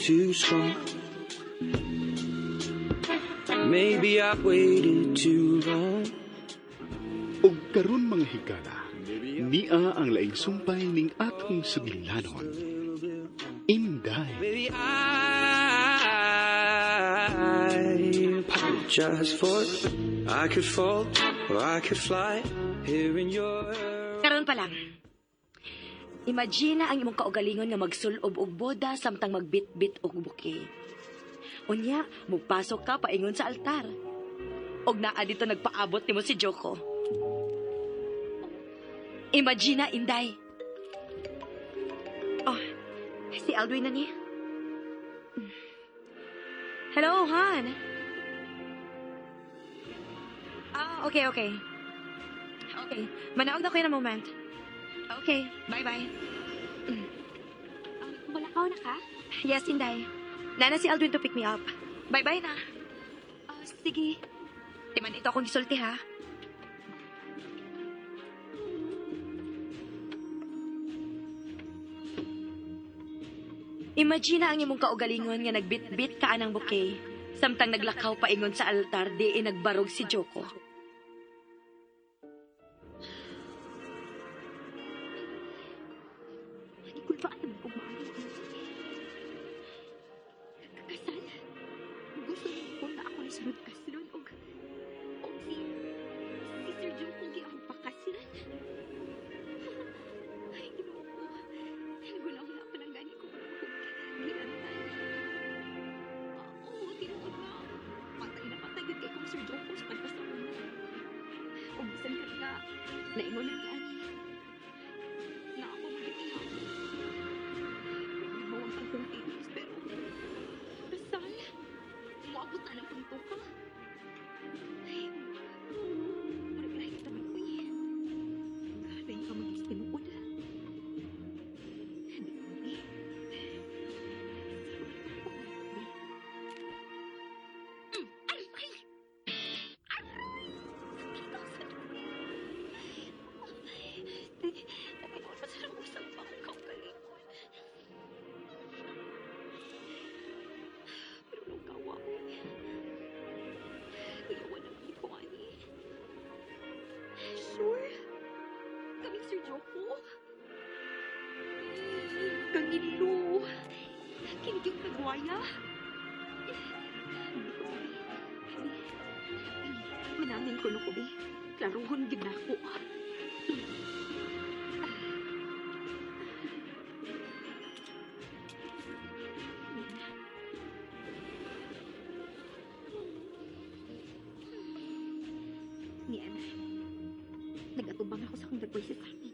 too strong. Maybe I waited too long. Ug karon, mga higala, nia ang laing sumpay ning atong sugilanon. Inday. Maybe I apologize for I could fall or I could fly here in your Karon pa lang. Imagine ang imong kaugalingon nga magsulob og boda samtang magbitbit og bouquet. Unya, mupasok ka paingon sa altar. Og naa dito nagpaabot nimo si Joko. Imagine, Inday. Oh, si Aldwin na ni. Hello, Han. Ah, okay. Okay, manaog na ko in a moment. Okay, bye-bye. Malakaw na ka? Yes, Inday. Naa na si Aldwin to pick me up. Bye-bye na. Ah, sige. Timan ito akong gisulti, ha? Imagine ang imong kaugalingon nga nagbitbit ka anang bouquet samtang naglakaw paingon sa altar, di nagbarog si Joko. Kulbaan naman kung maayo. Kasal? Gusto niyo na ako ni sunod kaslon og si Sir Joko gi akong pakaslan. Ay, Ginoo ko. Naguna-una pa lang gani ko kung gilantan. Oo, tinuod nga. Patay na patay gyud kay kong Sir Joko sa pagpasa una. Og bisan ka nga, naingon na ni ani na ako magitihan. Mo ang akong feelings, pero kasal, moabot na ng punto ka. Ay, murag lahi kita man, uy. Lahi ka mag tinuod. Di, di. Aray! Aray! Sakit ang sa Nagkaroon pa sa usap pa akong kaugalingon. Pero nung kawa ko, kuyawan naman ko, ani. Sure? Kami Sir Joko? Kangilo. Kini yung nagwaya. Hindi ko, bi. Manamin ko no ko, bi. Klaruhon gyud nako. Niyan. Nag-atubang ako sa akong dagway sa amin.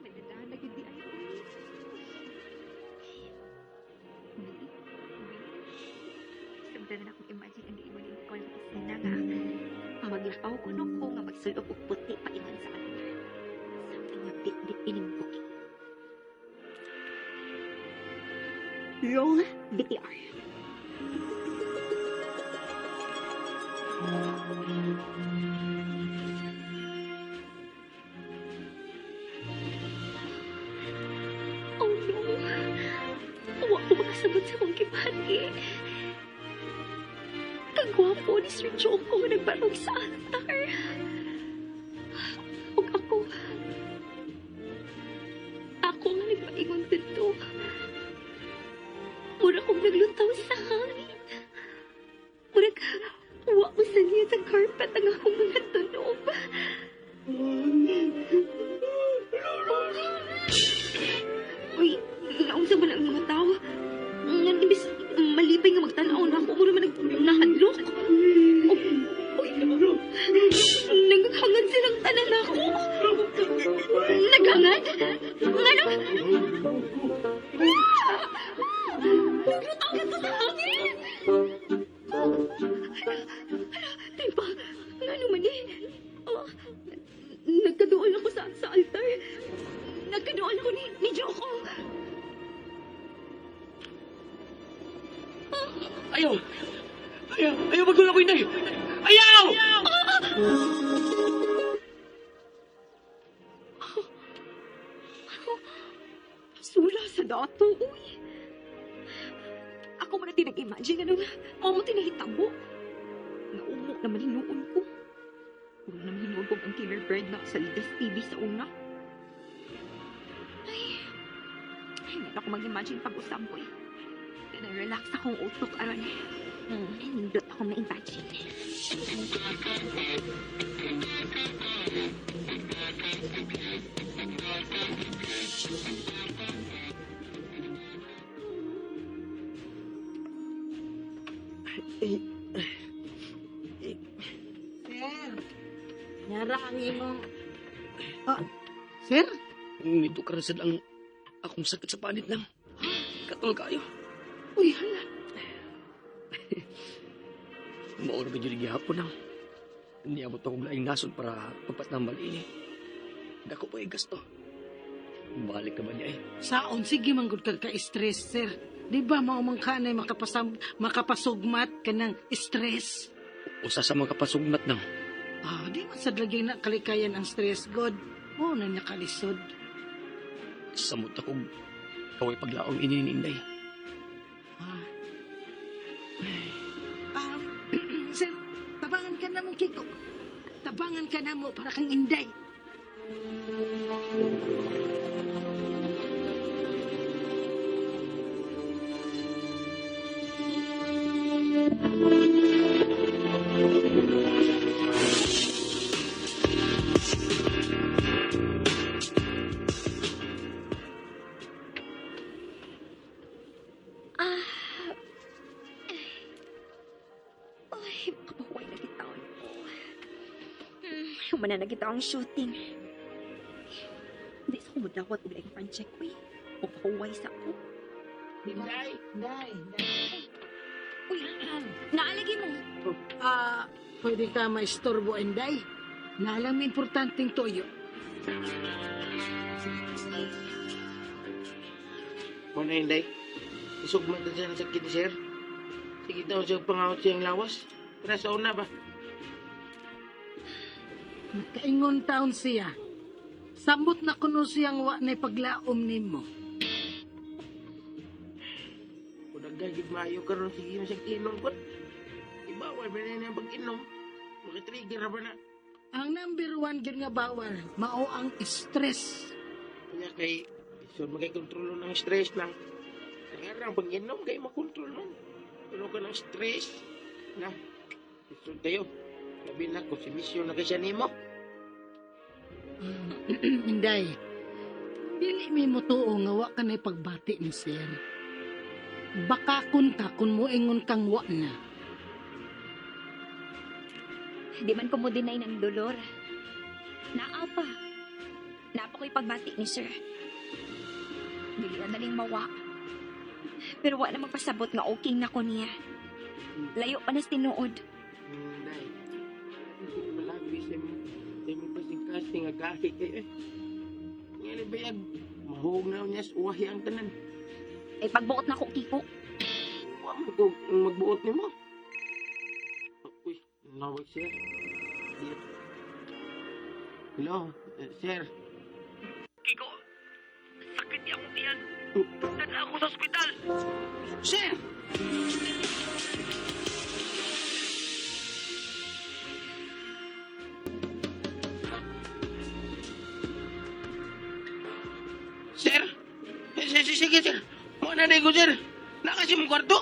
Madala na gyud di ay uy. Bi, bi. Samtang na akong imagine ang giingon ni Nicole sa eksena nga maglakaw ko no ko nga magsulob og puti paingon sa altar. Samtang magbitbit ining bouquet. Roll VTR. Oh no! Wa ko makasabot sa akong gibati. Kagwapo ni Sir Joko nga nagbarog sa altar. Ug ako nga nagpaingon dito. Mura kong naglutaw sa hangin. Murag, wa mo sa niya sa carpet ang akong mga tunob. Uy, naunsa man ang mga tao? Nga imbis malipay nga magtan-aw na ako, mura man nahadlok. Oh, uy, naghangad silang tanan ako. Naghangad? Ngano? Naglutaw ka sa hangin! Diba? Ngano man eh? Oh, nagkaduol ako sa altar. Nagkaduol ako ni Joko. Ayaw! Ayaw! Ayaw, magduol ako, Inday! Ayaw! Sula sa dato, uy. Ako man na tinag-imagine ano, mao mo tinahitabo. Naumo naman hinuon ko. Puro naman hinuon ko ang killer bird na sa Ligas TV sa una. Ay, ay, hindi ako mag-imagine pag-usap ko eh. Kaya relax akong utok aron. Nindot akong na-imagine. Sir, nyara ang imong... Ah, sir? Nito ka rin ang akong sakit sa panit lang. Katol kayo. Uy, hala. Mauro ba yun gihapon lang. Niabot akong laing nasod para pagpatambal ini. Dako pa yung gasto. Balik na ba niya eh? Saon, sige manggod kag ka-stress, sir. Di ba mao man ka na makapasugmat ka ng stress? Usa sa mga kapasugmat nang. Ah, di man sad lagi na kalikayan ang stress, God. Mao na nakalisod. Samot akong kaway paglaong ini ni Inday. Ah. Sir, tabangan ka na mo, Kiko. Tabangan ka na mo para kang Inday. Ah. Ay, makapahuway na kita ko. Humana na kita ang shooting. Hindi sa kumudawat og laing project ko eh. O pahuway sa ako. Inday, Inday, Inday. Uy, naalagi mo. Ah, pwede ka maistorbo, Inday. Naalam mo importanteng toyo. Muna hinday. Isugman na siya ng sakit ni sir. Sige daw siya pangawat siyang lawas. Tara sa una ba? Nakaingon taon siya. Samot na kuno siyang wa na paglaom nimo. Kung nagagig maayo karon sige na siyang inom ko. Ibawal ba na ang pag-inom? Makitrigger na ba na? Ang number one gyud nga bawal, mao ang stress. Kaya kay so magkikontrol ng stress lang. Kaya ang pag-inom kay makontrol man. Pero ka ng stress na. So tayo. Labi na ko si misyon na kay siya nimo. Inday, dili mi mo tuo nga wa ka na pagbati ni sir. Baka kun ka kun moingon kang wa na. Di man ko mo deny ng dolor. Naa pa. Naa pa ko'y pagbati ni sir. Dili na daling mawa. Pero wa na magpasabot nga okay na ko niya. Layo pa na sa tinuod. Inday. Hindi palagi sa imo. Sa imo kasing-kasing nga gahi kayo eh. Ngayon bayag, mahog na niya sa uwahi ang tanan. Ay pagbuot na ko, Kiko. Wa man ko magbuot nimo. Uy, nawag sir. Di- Hello, sir. Kiko, sakit niya akong tiyan. Dala ako sa ospital. Sir! Sir! Sir, sir, sige, sir. Muna na ko, sir. Nakasi mong kwarto.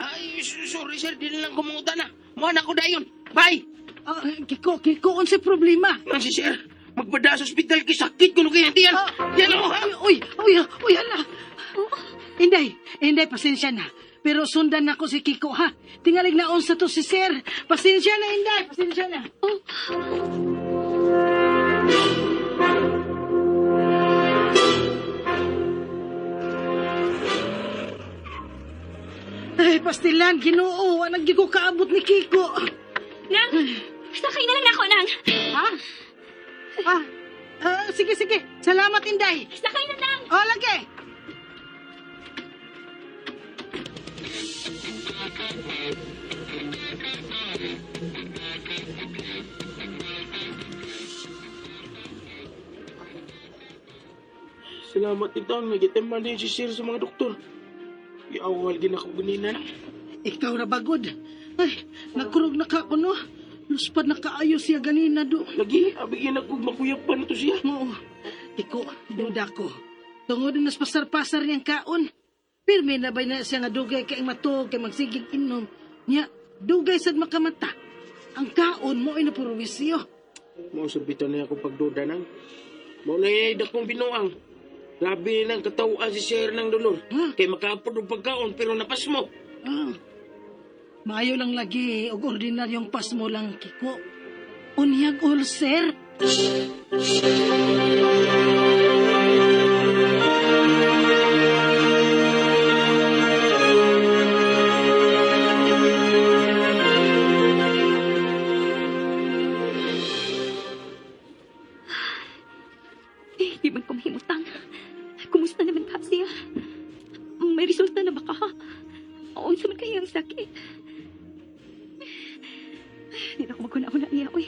Ay, sorry, sir. Di na lang kumunguta na. Muna ko dayon. Bye! Ah, Kiko, Kiko, unsay problema? Nang si sir, magpada sa ospital kay sakit kuno kay tiyan. Yan mo ha. Uy, uy, uy, hala. Inday, Inday, pasensya na. Pero sundan nako si Kiko, ha? Tingalig na unsa to si sir. Pasensya na, Inday, pasensya na. Ay, pastilan, Ginoo, wa nang ko kaabot ni Kiko. Nang! Sakay na lang ako, Nang! Ha? Ah, ah, sige, sige. Salamat, Inday. Sakay na, Nang! O, lagi. Salamat din taon, may gitiman din si sir sa mga doktor. Iawal gina ko ganina na. Ikaw ra bagod. Ay, nakurog na ka kuno. Luspad na kaayo siya ganina do. Lagi, abigyan ako makuyapan to siya. Oo. Kiko, duda ko. Tungod na pasar-pasar niyang kaon. Pirmi na ba na siya nga dugay kay matuog kay magsigig inom. Nya, dugay sad makamata. Ang kaon mo ay napurwisyo. Mao sa bitaw na ako pagduda nang. Mao na yay dakong binuang. Grabe nang katawaan si sir ng dolor. Huh? Kay makaapod og pagkaon pero napas mo. Ah. Maayo lang lagi og ordinaryong pasmo lang, Kiko. Unyag ulcer. Eh, di man ko mahimutang. Kumusta naman ka siya? May resulta na ba ka? Unsa man kaya ang sakit? Di na ako maghuna-huna niya, oy.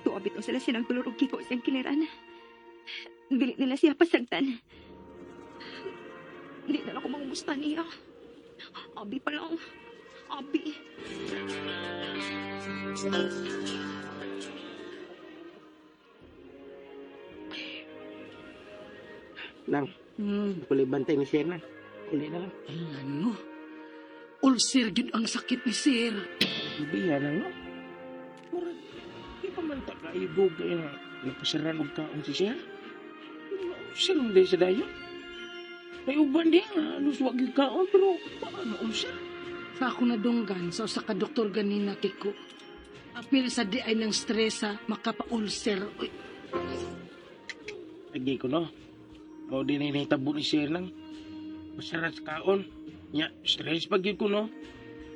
Tuwa bitaw sila siya ng tulor og kiko siyang kiliran. Dili nila siya pasagtan. Di na lang ako mangumusta niya. Abi pa lang. Abi. Nang, kulay bantay ni sir na. Kulay na lang. Ano? Ulcer gyud ang sakit ni sir. Ibiya nang no. Murag, di pa man ta kayo dugay na napasaran og kaon si sir. Ulcer man day sa dayon. May uban di nga, halos wag yung kaon pero paano ulcer? Sa ako nadunggan sa usa ka doktor ganina, Kiko. Apil sa di ay ng stress sa makapa-ulcer. Uy, Lagi ko no. Mao din ay nahitabo ni sir nang masarat sa kaon. Nya, stress pag yun ko no.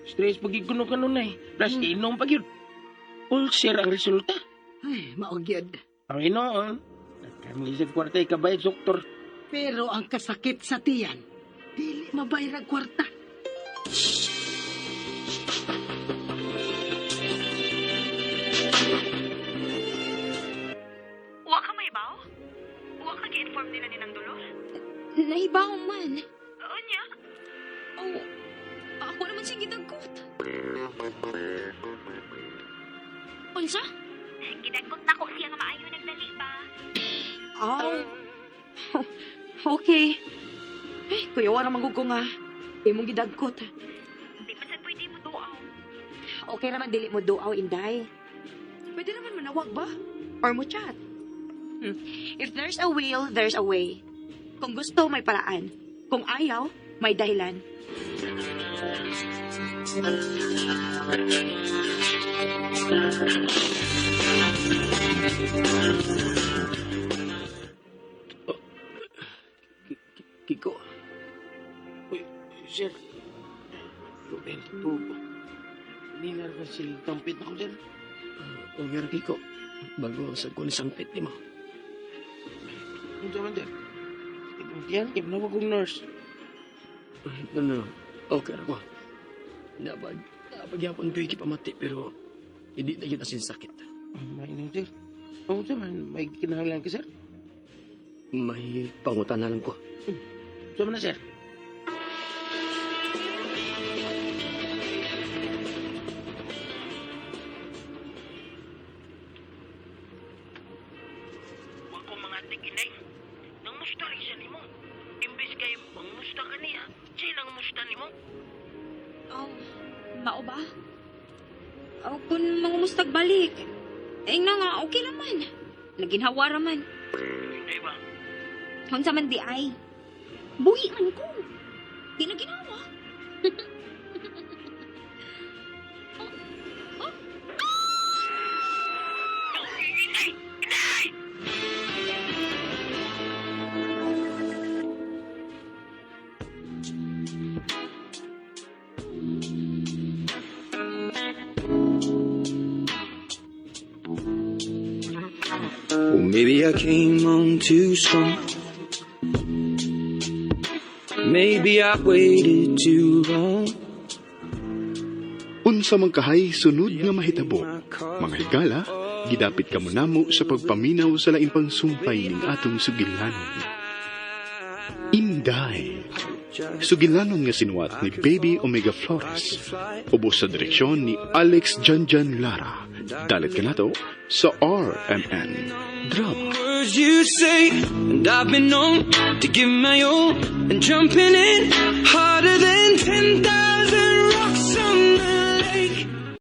Stress pag yun ko no kanunay. Plus inom pag yun. Ulcer ang resulta. Ay, mao gyud. Ang inoon, nagkamli sa kwarta ikabayad doktor. Pero ang kasakit sa tiyan, dili mabayra kwarta. Wa ka may baw? Wa ka gi-inform nila ni Nang Dolor? Nahibaw man. Unya? Oh, ako naman siya gidagkot. Unsa? Gidagkot na ko siya nga maayo nagdali ba? Oh. Okay. Eh, kuya, wala manggug ko nga. Imong gidagkot. Di man sad pwede mo duaw. Okay naman dili mo duaw, Inday. Pwede naman manawag ba? Or mo chat. If there's a will, there's a way. Kung gusto, may paraan. Kung ayaw, may dahilan. Kiko, Uy, sir. Ruben, tubo. Hindi na rin sila tampit ako, sir. Okay ra Kiko. Bago sa ko ni sangpit nimo. Ano naman, sir? Yan, kaya manawag kong nurse. No, no, no. Okay ra ko. Nabag, napagyapon ko ikipamati pero hindi na yun asin sakit. May inom, sir. Oo, sir, man, may kinahanglan ka, sir. May pangutan na lang ko. Sama na, sir. Wa ko mga tiginay. Nangmusta rin siya nimo. Imbes kay mangmusta ka niya, siya nangmusta nimo. Oh, mao ba? Oh, kung mangumustag balik. Eh na nga, okay naman. Naginhawa raman. Hindi ba? Unsa man di ay. Buhi man ko. Di na ginawa. Well, maybe I came on too strong. Maybe I waited too long. Unsa man kahay sunod nga mahitabo. Mga higala, gidapit kamo namo sa pagpaminaw sa laing pang sumpay ning atong sugilanon. Inday. Sugilanon nga sinuwat ni Baby Omega Flores. Ubos sa direksyon ni Alex Janjan Lara. Dalit kanato sa RMN Drama. Words you say, and I've been known to give my all and jumping in harder than 10,000